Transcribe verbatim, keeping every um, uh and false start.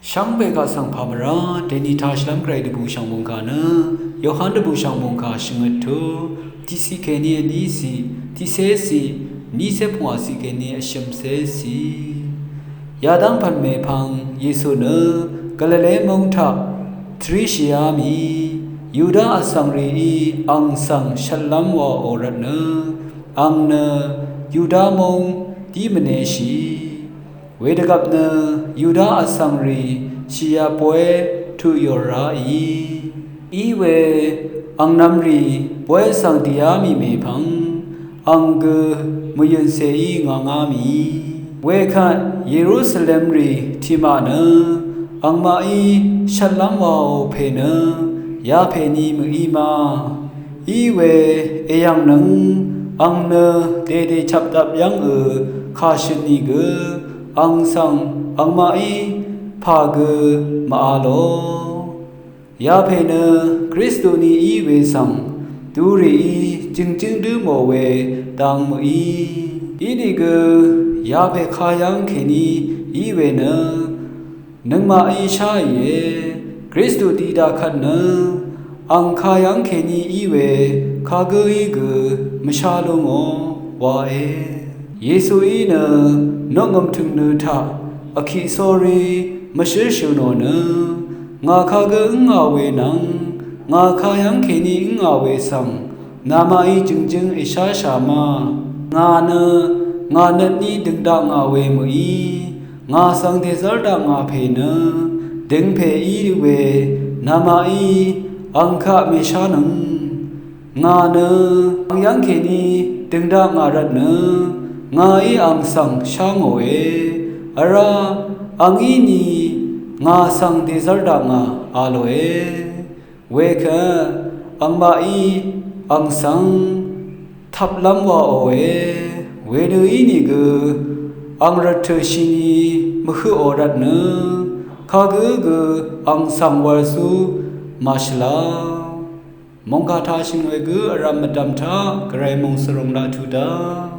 Shvngbe kaq svng pà mvrá deni tashìlv́m gvray dvbùshv̀ng mòngkà nø Yohan dvbùshv̀ng mòngkà shvngøt tut tiqciq kèní vní ciq tiqcé ciq vnícé pungwà ciq kèní vshø̀mcé ciq. Yadv́ng pv̀n mèpvng Yesu nø Galile móng taq tvríshìá mì Yuda vsvng rìí ang svng shvtlv́m waò rvtnø ang nø Yuda móng dí mvneshì. Wedvgvp nø Yuda vsvng rì shìyvp bóy tuq yòr ráì. Iwe ang nvmrì bóy svng dìá mì mèpvng ang gø mvyø̀n cèí ngvngá mì. Wekvt Yerusalem rì tiqmaq nø angmaqí shvtlv́m waò pè nø yapèní mø̀í ma. Iwe èyv̀ngnøng ang nø dèdè chvpdvp yv́ngø kà shø̀n nìgø ang svng angmaqí pà gø mv-a lò. Yapè nø Kristu ní í we svng durìí jø̀ngjǿng dǿ mò we dang mø̀í. Inìgø yapè kayv́ng kèní í we nø nøngmaqí sháìe. Kristu tiqdaq kvt nø ang kayv́ng kèní í we kagǿí gø mvshá lú ngò wae. Yesuí nø noqngø̀m tø̀ngnø taq vkiq sórí mvshǿshø̀ nò nø ngà kagǿ ǿngà we nvng ngà kayv́ng kèní ǿngà we svng namaqí jø̀ngjǿng èsháshà ma. Ngà nø ngà nøt ní døng dakngà we mø̀í. Ngà svng dèzv́r dakngà pè nø døng pè í we namaqí ang kaq mèshánøng. Ngà nø ang yv́ng kèní døng dakngà rvtnø ngàí ang svng shá ngòe. Vrá ang íni ngà svng dèzv́r dakngà a lòe. Wekvt angmaqí ang svng tvplv́m waòe. Wedø ínìgø ang rvttø̀ shini mvhøqò rvtnø kagǿ gø ang svng wv̄lzú màshvla. Mòngkà tashø̀n we gø vrv̀m mvdv̀m taq gvray mòngsvrùng laq tuq daq.